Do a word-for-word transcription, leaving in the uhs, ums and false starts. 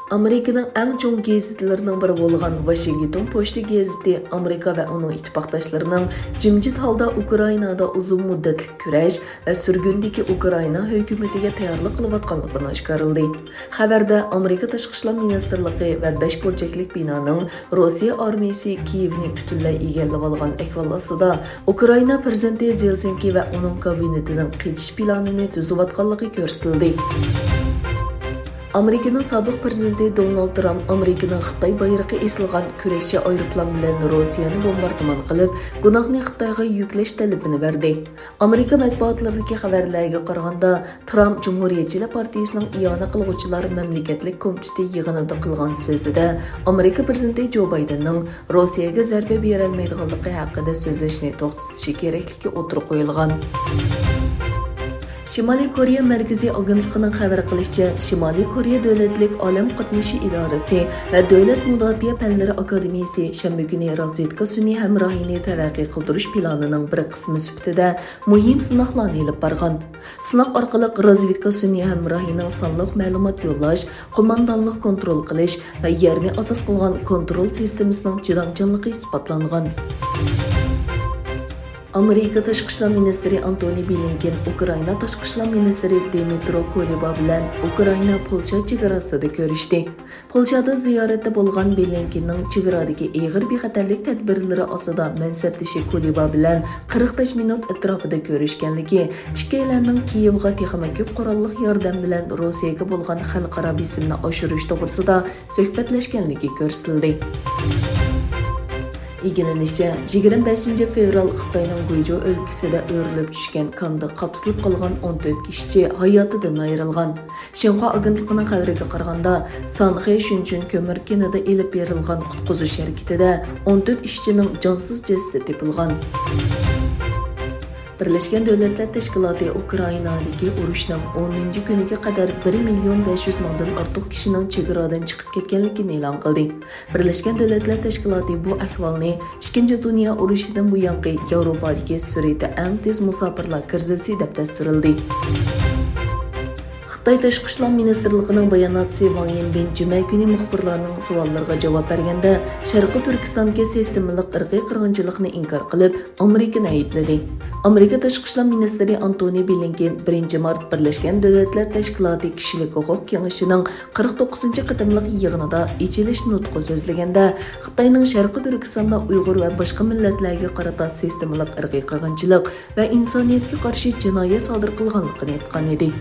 ئامېرىكىنىڭ ئەڭ چوڭ گېزىتلىرىنىڭ بىرى بولغان ۋاشىنگتون پوچتا گېزىتى ئامېرىكا ۋە ئۇنىڭ ئىتتىپاقداشلىرىنىڭ جىمجىت ھالدا ئۇكرائىنادا ئۇزۇن مۇددەتلىك كۈرەش ۋە سۈرگۈندىكى ئۇكرائىنا ھۆكۈمىتىگە تەييارلىق قىلىۋاتقانلىقىنى ئاشكارىلىدى. خەۋەردە ئامېرىكا تاشقى ئىشلار مىنىستىرلىقى ۋە بەش بۇرجەكلىك بىنانىڭ روسىيە ئارمىيىسى كىيېۋنى پۈتۈنلەي ئىگىلىۋالغان ئەھۋال ئاستىدا، ئۇكرائىنا پىرېزىدېنتى زېلېنسكىي ۋە ئۇنىڭ كابىنېتىنىڭ قېچىش پىلانىنى تۈزۈۋاتقانلىقى كۆرسىتىلدى. ئامېرىكىنىڭ سابىق پىرېزىدېنتى دونالد ترامپ ئامېرىكىنىڭ خىتاي بايرىقى ئېسىلغان كۈرەكچى ئايروپىلان بىلەن روسىيەنى بومباردىمان قىلىپ، گۇناھنى خىتايغا يۈكلەش تەلىپىنى بەردى. ئامېرىكا مەتبۇئاتلىرىدىكى خەۋەرلەرگە قارىغاندا، ترامپ جۇمھۇرىيەتچىلەر پارتىيىسىنىڭ ئىئانە قىلغۇچىلار مەملىكەتلىك كومىتېتى يىغىنىدا قىلغان سۆزىدە، ئامېرىكا پىرېزىدېنتى جو بايدېننىڭ روسىيەگە زەربە بېرەلمەيدىغانلىقى ھەققىدە سۆزلەشنى توختىتىشى كېرەكلىكى ئوتتۇرىغا قويۇلغان. شىمالىي كورېيە مەركىزىي ئاگېنتلىقىنىڭ خەۋەر قىلىشىچە، شىمالىي كورېيە دۆلەتلىك ئالەم قاتنىشى ئىدارىسى ۋە دۆلەت مۇداپىئە پەنلىرى ئاكادېمىيىسى شەنبە كۈنى رازۋېدكا سۈنئىي ھەمراھىنى تەرەققىي قىلدۇرۇش پىلانىنىڭ بىر قىسمى سۈپىتىدە مۇھىم سىناقلارنى ئېلىپ بارغان. سىناق ئارقىلىق رازۋېدكا سۈنئىي ھەمراھىنىڭ سانلىق مەلۇمات يوللاش، قوماندانلىق كونترول قىلىش ۋە يەرنى ئاساس قىلغان كونترول سىستېمىسىنىڭ چىدامچانلىقى ئىسپاتلانغان. ئامېرىكا تاشقى ئىشلار مىنىستىرى ئانتونى بلىنكېن ئۇكرائىنا تاشقى ئىشلار مىنىستىرى دىمىترو كۇلېبا بىلەن ئۇكرائىنا پولشا چېگراسىدا كۆرۈشتى. پولشادا زىيارەتتە بولغان بلىنكېننىڭ چېگرادىكى ئېغىر بىخەتەرلىك تەدبىرلىرى ئاستىدا مەنسەپدىشى كۇلېبا بىلەن قىرىق بەش مىنۇت ئەتراپىدا كۆرۈشكەنلىكى، ئىككىيلەننىڭ كىيېۋغا تېخىمۇ كۆپ قوراللىق ياردەم بىلەن روسىيەگە بولغان خەلقئارا بېسىمنى ئاشۇرۇش توغرىسىدا سۆھبەتلەشكەنلىكى كۆرسىتىلدى. ئىگىلىنىشىچە، يىگىرمە بەشىنچى فېۋرال خىتاينىڭ گۇيجۇ ئۆلكىسىدە ئۆرۈلۈپ چۈشكەن كاندا قاپسىلىپ قالغان ئون تۆت ئىشچى ھاياتىدىن ئايرىلغان. شىنخۇا ئاگېنتلىقىنىڭ خەۋىرىگە قارىغاندا، سانخې شۇنچۈن كۆمۈر كېنىدا ئېلىپ بېرىلغان قۇتقۇزۇش ھەرىكىتىدە ئون تۆت ئىشچىنىڭ جانسىز جەسىتى تېپىلغان. بىرلەشكەن دۆلەتلەر تەشكىلاتى ئۇكرائىنادىكى ئۇرۇشنىڭ ئونىنچى كۈنىگە قەدەر بىر مىليون بەش يۈز مىڭدىن ئارتۇق كىشىنىڭ چېگرادىن چىقىپ كەتكەنلىكىنى ئېلان قىلدى. بىرلەشكەن دۆلەتلەر تەشكىلاتى بۇ ئەھۋالنى ئىككىنچى دۇنيا ئۇرۇشىدىن بۇيانقى ياۋروپادىكى سۈرئىتى ئەڭ تېز مۇساپىرلار كىرىزىسى دەپ تەسۋىرلىدى. خىتاي تاشقى ئىشلار مىنىستىرلىقىنىڭ باياناتچىسى ۋاڭ يىنبىن جۈمە كۈنى مۇخبىرلارنىڭ سوئاللىرىغا جاۋاب بەرگەندە، شەرقىي تۈركىستاندىكى سىستېمىلىق ئىرقىي قىرغىنچىلىقنى ئىنكار قىلىپ، ئامېرىكىنى ئەيىبلىدى. ئامېرىكا تاشقى ئىشلار مىنىستىرى ئانتونى بلىنكېن بىرىنچى مارت بىرلەشكەن دۆلەتلەر تەشكىلاتى كىشىلىك ھوقۇق كېڭىشىنىڭ قىرىق توققۇزىنچى قېتىملىق يىغىنىدا ئېچىلىش نۇتقى سۆزلىگەندە، خىتاينىڭ شەرقىي تۈركىستاندا ئۇيغۇر ۋە باشقا مىللەتلەرگە قارىتا سىستېمىلىق ئىرقىي قىرغىنچىلىق ۋە ئىنسانىيەتكە قارشى جىنايەت سادىر قىلغانلىقىنى ئېيتقان ئىدى.